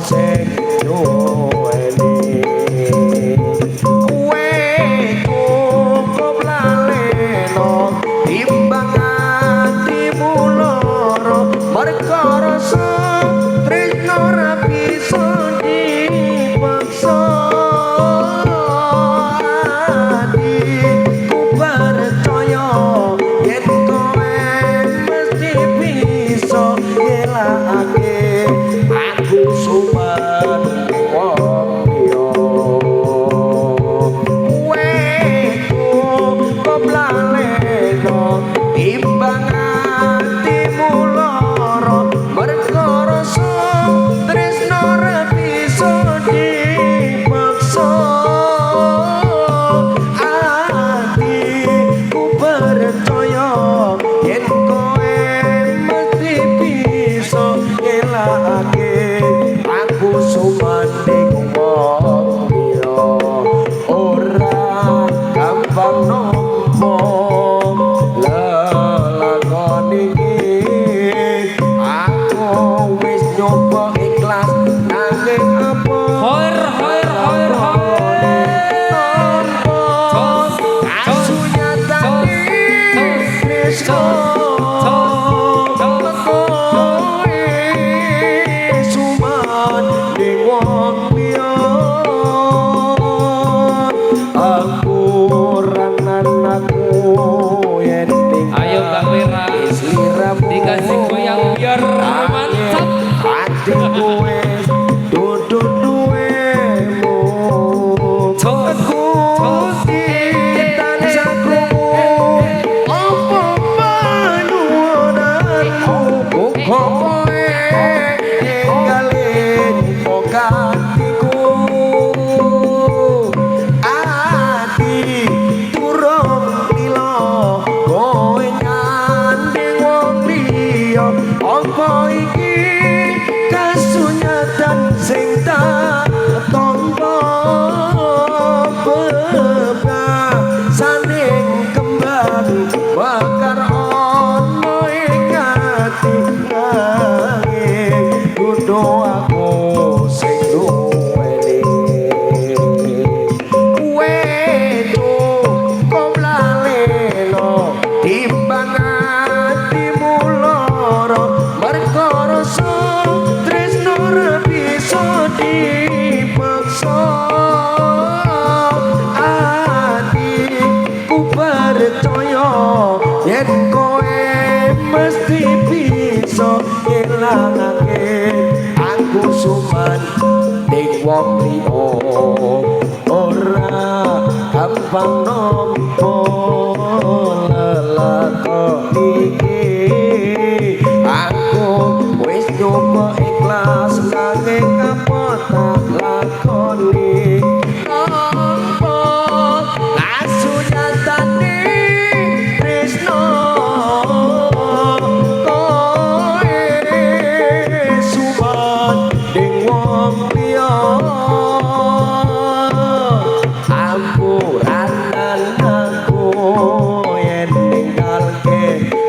sing duweni. Kowe cukup laleno timbang atimu lara, merga rasa tresno ora bisa dipaksa. Atiku percaya yen kowe mesti bisa ngelakake aku suman wong liya. Kowe cukup laleno timbang atimu lara, merga rasa tresno ora bisa dipaksa. Atiku percaya yen kowe mesti bisa ngelakake aku sumanding wong liya. Ora gampang nampa lelakon iki, aku wis nyoba ikhlas nanging apa Hoir hoir hoir hoir. nampa kasunyatane tresno kowe sumanding wong liya. Aku ranan aku yen tinggal Ayo Mbak Wira. Sliramu. Dikasih goyang biar mantap. Atiku wis dudu duwemu. Jos, jos. Gusti tansah krungu apa panyuwunanmu, muga kowe ninggalin atiku. Ati durung lila kowe nyanding wong liya, apa iki kasunyatan sing tak tampa? Bebasaning kembang bakar ana ing ati, nanging kudu aku sing duweni. Kowe cukup laleno timbang atimu lara, merga rasa tresno ora bisa dipaksa. Atiku percaya yen kowe mesti bisa ngilangake aku sumanding wong liya. Ora gampang nampa lelakon iki, aku wis nyoba ikhlas nanging apa tak lakoni nampa kasunyatane tresno kowe sumanding wong liya. Ampuranan aku yen ninggalke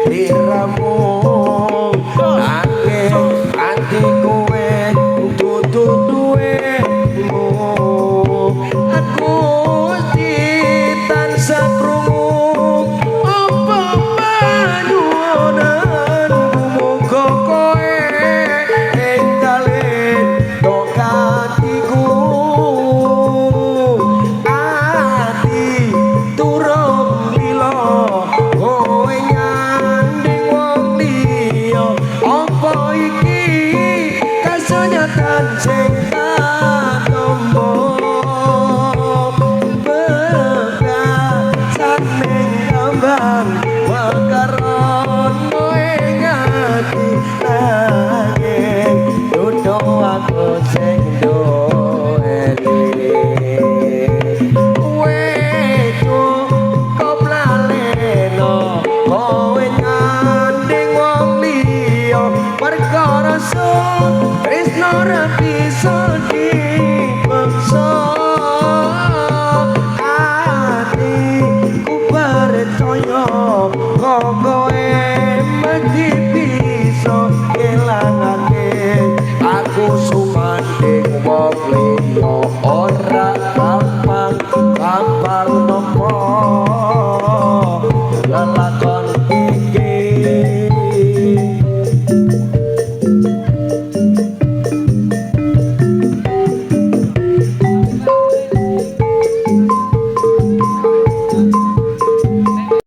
sliramu, nanging ati kowe dudu duwemu. Aku tansah krungu apa panyuwunanmu, muga kowe ninggalin atiku. Ati durung lila kowe nyanding wong liya, apa iki kasunyatan sing tak tampa? Bebasaning kembang mekar ana ing ati, nanging dudu aku sing duweni. Kowe cukup laleno kowe nyanding wong liya, perkara rasa tresno ora bisa dipaksa. Atiku percaya kok kowe mesti bisa ngilangake aku sumanding. Tak